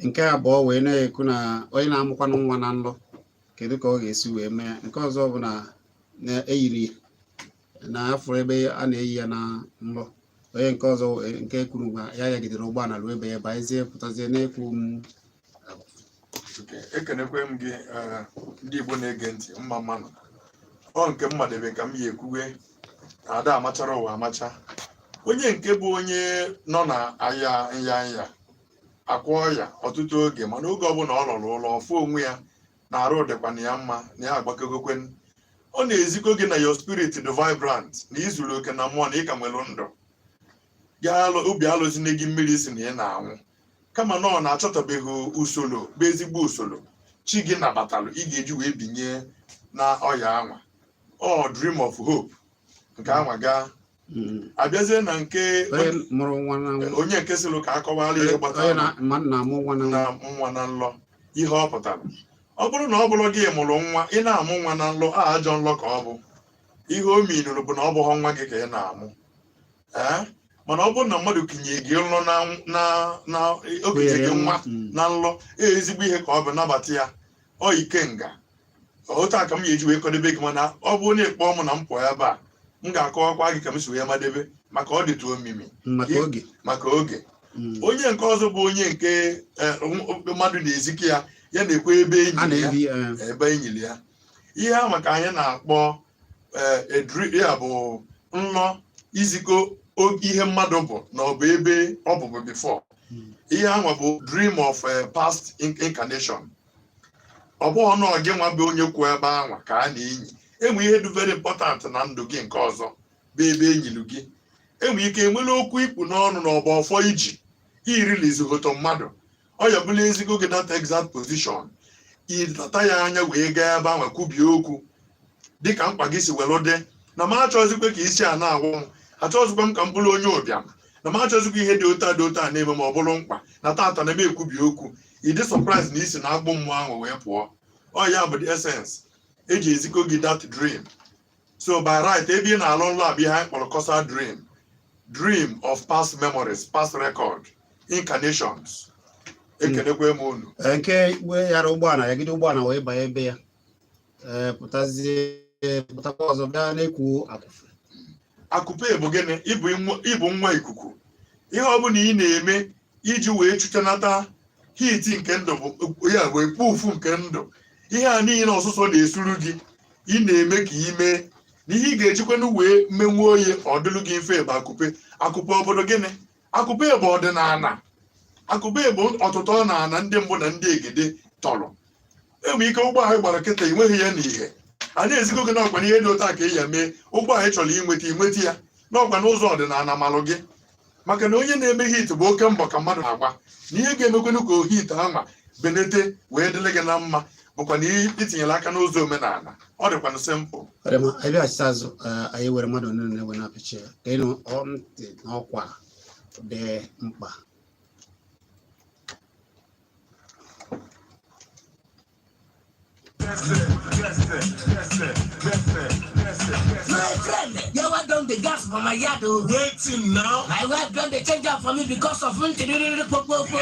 Nke abụọ wee na-ekwu na onye na-amụkwanụ nwa na nlọ, kedu ka ọ ga-esi wee mee? Nke ọzọ bụ na na-eyiri na afọ ebe a na-eyi ya na nlọ. Onye nke ọzọ nke kwuru na ya yagidere ụgbọala ruo ebe ya baezie pụtazie na-ekwu m. Okay, ekenekwe m gị, ndị Igbo na-ege ntị, mma mmanụ. Ọ nke m madebe ka m ya ekwuwe na ada amachara ụwa amacha. Onye nke bụ onye nọ na aya nya nya akwa ọya ọtụtụ oge, mana oge ọbụla ọ lọrọ ụlọ ọfụ onwe ya na arụ dịkwana ya mma na ya agbakegokwen, ọ na-ezikọ gị na your spirit dị vibrant, na izuru oke na mmụọ, na ị ka nwere ndụ. Obi alụzine gị mmiri si na ị na-anwụ, kama na ọ na-achọtabeghị usoro bụ ezigbo usoro chi gị nabatalụ ị ga-eji wee binye na ọya anwa. Ọ dream of hope nke anwa gaa. Abịazie na nke onye mụrụ nwa na onye nke sịrị ka akọwara ihe onye gbasara na mmadụ na-amụ nwa na na nwa na nlọ, ihe ọ pụtara, ọ bụrụ na ọ bụrụ gị mụrụ nwa, ị na-amụ nwa na nlọ a, ajọ nlọ ka ọ bụ. Ihe o minụrụ bụ na ọ bụghị nwa gị ka ị na-amụ. Ee, mana ọ bụrụ na mmadụ kinye gị nlọ na okenye gị nwa na nlọ, ee, ezigbo ihe ka ọ bụ, nabata ya. Ọ ikenga otu a ka m ga-eji wee kọdebe gị. Mana ọ bụrụ na ịkpọọ m na m pụọ ebe a, m ga-akọwakwa gị ka m si wee madebe, maka ọ dịtụ omimi. Maka oge. Maka oge. Onye nke ọzọ bụ onye nke mmadụ na-ezike ya, ya na-ekwe ebe a enyi ya na-ebi ebe enyiri ya. Ihe a maka anyị na-akpọ ya bụ nlọ izikọ ihe mmadụ bụ na ọ bụ ebe ọ bụbu before. Ihe anwa bụ dream of past incarnation. Ọ bụghị na gị nwa bụ onye kwụ ebe anwa ka a na-enyi. Enwe ihe dị very important na ndụ gị nke ọzọ bụ ebe enyilu gị. Enwe ike enwere okwu ikpu n'ọnụ na ọba ọfọ iji irilizigoto mmadụ, ọ ya bụla ezigbo gị that exact position, ịtata ya anya wee gaa ebe ahụ kwubie okwu dịka mkpa gị si were dị, na m achọzikwa ka isi a na-awụ m, achọzikwa m ka m bụrụ onye ụbịam, na m achọzikwa ihe dị otu a dị otu a na-eme, ma ọ bụrụ mkpa na tata na m ekwubi okwu. Ịdị surprise na isi na agbụ mmụọ ahụ wee pụọ. Ọ ya bụ the essence eji ezikọ gị that dream. So by right, ebe ị na-alụ nlọ abịa, ihe anyị kpọrọ causal dream, dream of past memories, past record, incarnations. Ekenekwe m unu. Nke wee yara ụgbọala ya gide ụgbọala wee banye ebe ya, ee, pụtazie, pụtakwa ọzọ bịa na-ekwu akwụfe. Akụpe bụ gịnị? Ịbụ nwa ikuku. Ihe ọbụla ị na-eme iji wee chụchanata heat nke ndụ bụ ya bụ ekpufu nke ndụ. Ihe a niile ọsụsọ na-esuru gị, ị na-eme ka ị mee na ihe ị ga-ejikwanụ wee menwuo oyi, ọ dịlụ gị mfe bụ akụpe. Akụpe obodo gịnị? Akụpe bụ ọdịnala. Akụpe bụ ọtụtụ ọ na-ana ndị mbụ na ndị egede tọrọ. Enwere ike ụgbọ ahụ gbara kịta, ị nweghị ya n'ihe a na-ezigo gị n'ọkwa na ihe dị otu a ka ị ya mee ụgbọ ahụ ị chọrọ inweta, inweta ya n'ọkwa n'ụzọ ọdịnala malụ gị, maka na onye na-eme heat bụ oke mbọ ka mmadụ na-agba, na ihe ga-emekwanụ ka heat anwa benete wee dịrị gị na mma bụkwa na itinyere aka n'ụzọ omenala. Ọ dịkwanụ simple. Ọ dị mma, anyị bịaghachite azụ, anyị were mmadụ ole na ole wee na-apịchi ya ka ịnụ ntị n'ọkwa dị mkpa. My friend, yawa don dey gas for my yard o. Wetin now? My wife don dey change am for me because of ntiriri kpokpokpo.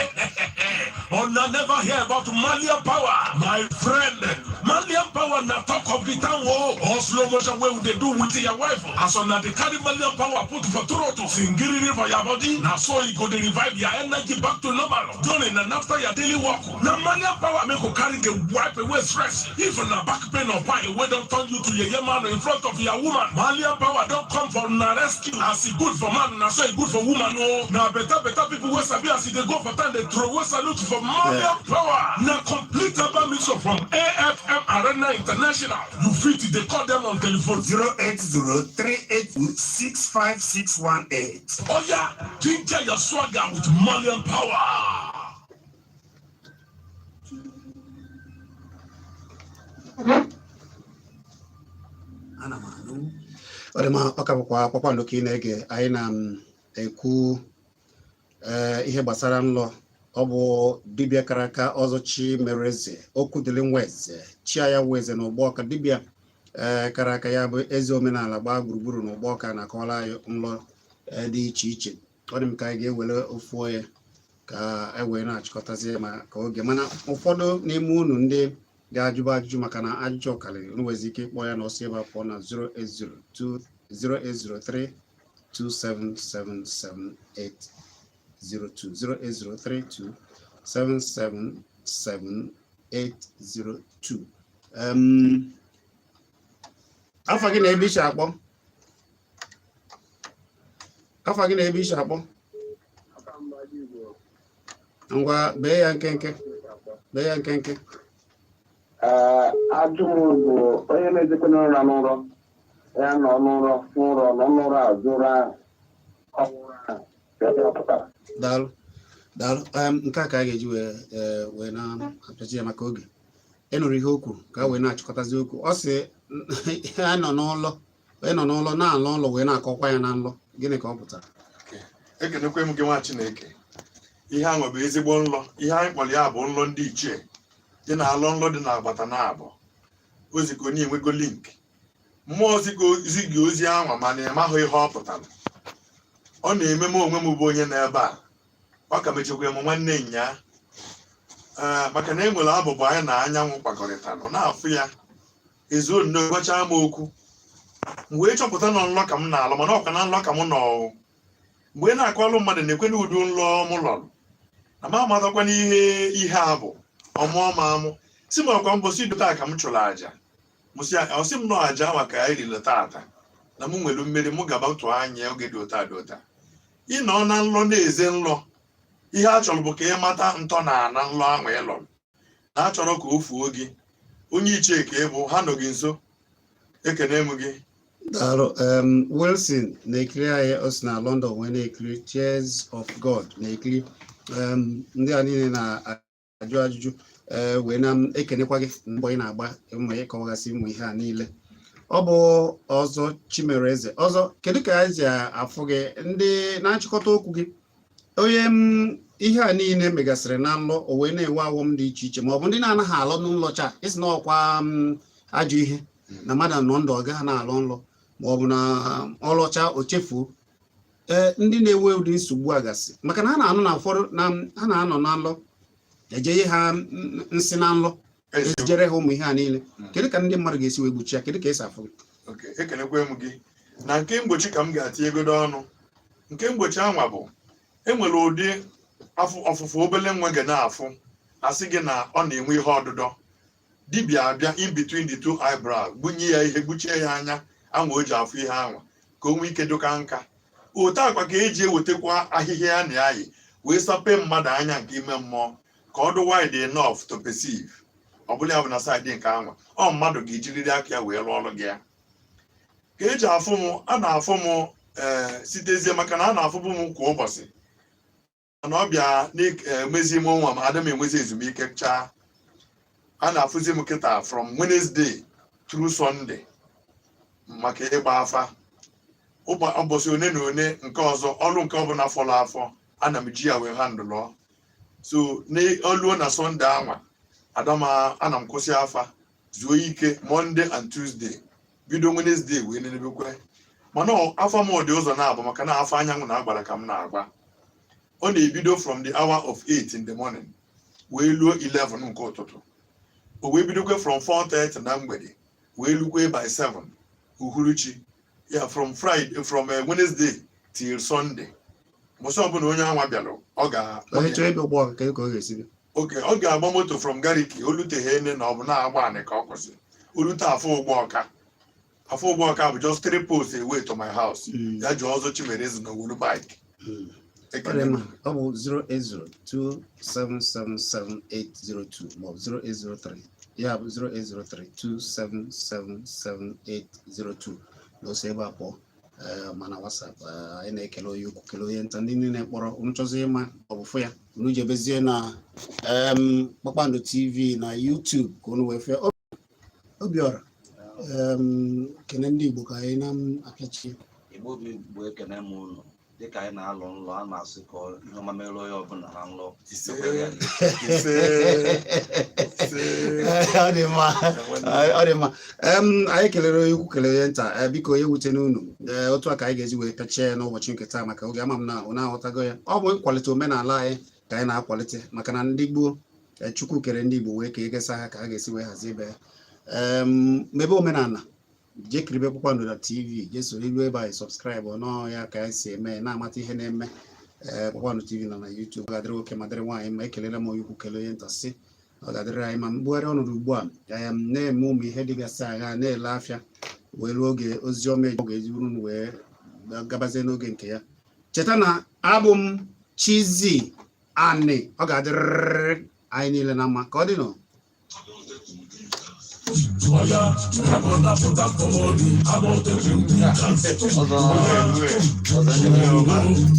Una never hear about Malian power. My friend, Malian power na talk of the town o. All slow motion wey we dey do with your wife. As una dey carry Malian power put for throat, singiriri for your body, na so e go dey revive your energy back to normal during and after your daily work. Na Malian power make you carry dey wipe away stress. If na back pain or pie wey don turn you to yeye man in front of your woman, Malian power don come for una rescue. As e good for man, na so e good for woman o. Na better better people wey sabi as e dey go for town dey throw away salute for Malian power. Na complete herbal mixture from AFM Arena International. You fit dey call them on telephone 08038265618. Oya, ginger your swagger with Malian power. Ana m anụ. Ọ dị mma. Ọ ka bụkwa Kpakpando ka ị na-ege. Anyị na-ekwu ihe gbasara nlọ. Ọ bụ dibịa kara aka, Ọzọ Chimereze Okwudili Nweze Chiaya Weze na Ụgbọọka, dibịa kara aka, ya bụ eze omenala gbaa gburugburu na Ụgbọọka, na-akọwara anyị nlọ dị iche iche. Ọ dị m ka anyị ga-ewere ofu onye ka e wee na-achịkọtazi ma ka oge, mana ụfọdụ n'ime unu ndị ga-ajụba ajụjụ, maka na ajụjụ karịrị, unu nwezi ike ịkpọ ya na ọsọ ebe a pụọ na 080 0803 2777802, 08032 7777802. Afa gị na ebe ishi akpọ? Afa gị na ebe ishi akpọ? Ngwa, bee ya nkenke, bee ya nkenke. Ee, ajụ m bụ onye na-ejekwa n'ụra n'ụrọ, ya nọ n'ụrọ fụ ụrọ, nọ n'ụrọ azụ ụra ahụ, ọnwụ ụra ahụ, kedu ọ pụtara? Daalụ, daalụ. Nke a ka a ga-eji wee na-apịachi ya maka oge. Ị nụrụ ihe o kwuru, ka a wee na-achịkọtazi okwu. Ọ sị ya nọ n'ụlọ, onye nọ n'ụlọ na-alọ ụlọ wee na-akọkwa ya na nlọ, gịnị ka ọ pụtara? Ekenekwe m gị, nwa Chineke. Ihe ahụ bụ ezigbo nlọ. Ihe anyị kpọrọ ya bụ nlọ ndị ichie dị na-alọ nlọ dị n'agbata na abụọ ozi ka onye enwego link mmụọ zi gị ozi anwa, mana ị maghị ihe ọ pụtara. Ọ na-eme m onwe m bụ onye nọ ebe a. Ọ ka mechekwa m nwanne nyaa, ee, maka na e nwere abụbụ anyị na anyanwụ kpakọrịtara, ọ na-afụ ya ezuo nnọọ, gwachaa m okwu. M wee chọpụta na nlọ ka m na-alọ, mana ọkwa na nlọ ka m nọ. Mgbe ị na-akọlụ mmadụ na-ekwe na ụdị nlọ m lọrọ na m amatakwa n'ihe ihe a bụ, ọmụọ m amụ si m ọkwa mbọsị taa ka m chụrụ àjà. M sị ya, ọ sị m nọ àjà maka anyị riri tata na m nwere mmeri, m gaba tụọ anya oge dị ụta dị ụta. Ị nọ na nlọ na-eze nlọ, ihe a chọrọ bụ ka ị mata ntọ na ana nlọ ahụ ị lọrọ na a chọrọ ka o fuo gị. Onye ichie ka ị bụ, ha nọ gị nso. Ekene m gị. Daalụ. Wilson na-ekiri anyị, o si na London wee na-ekiri. Tears of God na-ekiri. Ndị a niile na-ajụ ajụjụ, wee na-ekenekwa gị mbọ ị na-agba ma ịkọwagasị ụmụ ihe a niile. Ọ bụ Ọzọ Chimereze. Ọzọ, kedu ka anyị ji afụ gị ndị na-achịkọta okwu gị? Onye m ihe a niile megasịrị na nlọ, o wee na-enwe awọm dị iche iche, ma ọ bụ ndị na-anaghị alọ n'ụlọ cha isi na ọkwa ajọ ihe na mmadụ nọ ndụ ọ gaghị na-alọ nlọ, ma ọ bụ na ọlọcha o chefuo. Ee, ndị na-enwe ụdị nsogbu a gasị, maka na ha na-anụ na ụfọdụ na ha na-anọ na nlọ eje ihe ha nsị na nlọ, ejere ha ụmụ ihe a niile. Kedu ka ndị mmadụ ga-esi wee gbochi ya? Kedu ka esi afụ gị? Ok, ekenekwe m gị. Na nke mgbochi ka m ga-atinyegodo ọnụ. Nke mgbochi anwa bụ enwere ụdị afụ ọfụfụ obele nwa ga na-afụ, asị gị na ọ na-enwe ihe ọdụdọ. Dibịa abịa in between the two eyebrow, gbunye ya ihe, gbuchie ya anya anwa o ji afụ ihe anwa, ka o nwee ike dụka nka. Otu akwa ka eji ewetakwa ahịhịa a na-ayị wee sape mmadụ anya nke ime mmụọ ka ọ dị wide enough to perceive. Ọ bụla ya bụ na side nke anwa, ọ mmadụ ga-ejiriri aka ya wee rụọ ọrụ gị ya. Ka eji afụ m, a na-afụ m, ee, sitezie maka na a na-afụbụ m kwa ụbọchị, mana ọ bịa na-emezi m nwa m ada m enwezi ezumike chaa. A na-afụzi m kịta from Wednesday through Sunday maka ịgba afa. Ụbọchị one na one nke ọzọ, ọrụ nke ọbụla fọrọ afọ, ana m ji ya wee handle. So n'oluo na Sunday anwa, adama ana m kwụsị afa, zuo ike Monday and Tuesday, bido Wednesday wee nenebekwe. Mana afọ m dị ụzọ na-abụ maka na afọ anyanwụ na-agbara ka m na-agba. Ọ na-ebido from the hour of 8 in the morning wee luo 11 nke ụtụtụ. O wee bidokwe from 4:30 na mgbede wee lukwe by 7 uhuruchi ya, from Friday, from Wednesday till Sunday. Mbọsị ọbụla onye anwa bịara, ọ ga Onye chọrọ ịbịa ụgbọ ọka, kedu ka ọ ga-esi bịa? Oke, ọ ga-agba moto from Gariki, oluteghe ene na ọ bụ na-agba anị ka ọ kwụsị, olute afọ ụgbọ ọka. Afọ ụgbọ ọka bụ just three posts away to my house. Ya jụọ Ọzọ Chimereze na owuru bike. Ọ dị mma. Ọ bụ 0802777802 maọbụ 0803, ya bụ 08032777802 na ose ebe a pụọ. Mana WhatsApp, anyị na-ekele onye ukwu, kele onye nta, ndị niile kpọrọ. Unu chọzi ịma ọ bụ fụ ya, unu jebezie na Kpakpando TV na YouTube ka unu wee fee. Obiọra. Kene ndị Igbo ka anyị na-apịachi. Igbo bụ Igbo, ekene m unu. Dịka anyị na-alụ nlọ, a na-asị ka ihe ọma mere onye ọbụla na nlọ. Ise, ise, ise. Ọ dị mma, ọ dị mma. Anyị kelere onye ukwu, kelere onye nta. Biko, onye wute n'unu. Ee, otu a ka anyị ga-eji wee pịachie ya n'ụbọchị nke taa, maka oge. Ama m na unu aghọtago ya. Ọ bụ ịkwalite omenala anyị ka anyị na-akwalite, maka na ndị gboo, Chukwu kere ndị Igbo wee ka egesa ha ka ha ga-esi wee hazie ebe ya. Mebe omenala, jee kiribe Kpakpando na TV, jee soro ilu ebe anyị, subscribe ọnụ ya ka anyị si eme, na-amata ihe na-eme. Ee, Kpakpando TV nọ na YouTube. Ọ ga-adịrị nwoke ma dịrị nwaanyị ma. Ekelere m onye ukwu, kelee onye nta, sị ọ ga-adịrị anyị ma. Mbugharị ọnọdụ ugbu a, em, na-eme ụmụ ihe dịgasị agha, na-ele afịa wee ruo oge ozi ọma ọ ga-eji buru unu wee gabazie n'oge nke ya. Cheta na abụ m Chizzy Ani. Ọ ga-adịrịrị anyị niile na mma. Ka ọ dị nụ. Oya, my brother, put up for body. About the dance. Ọzọ, ọzọ ndị.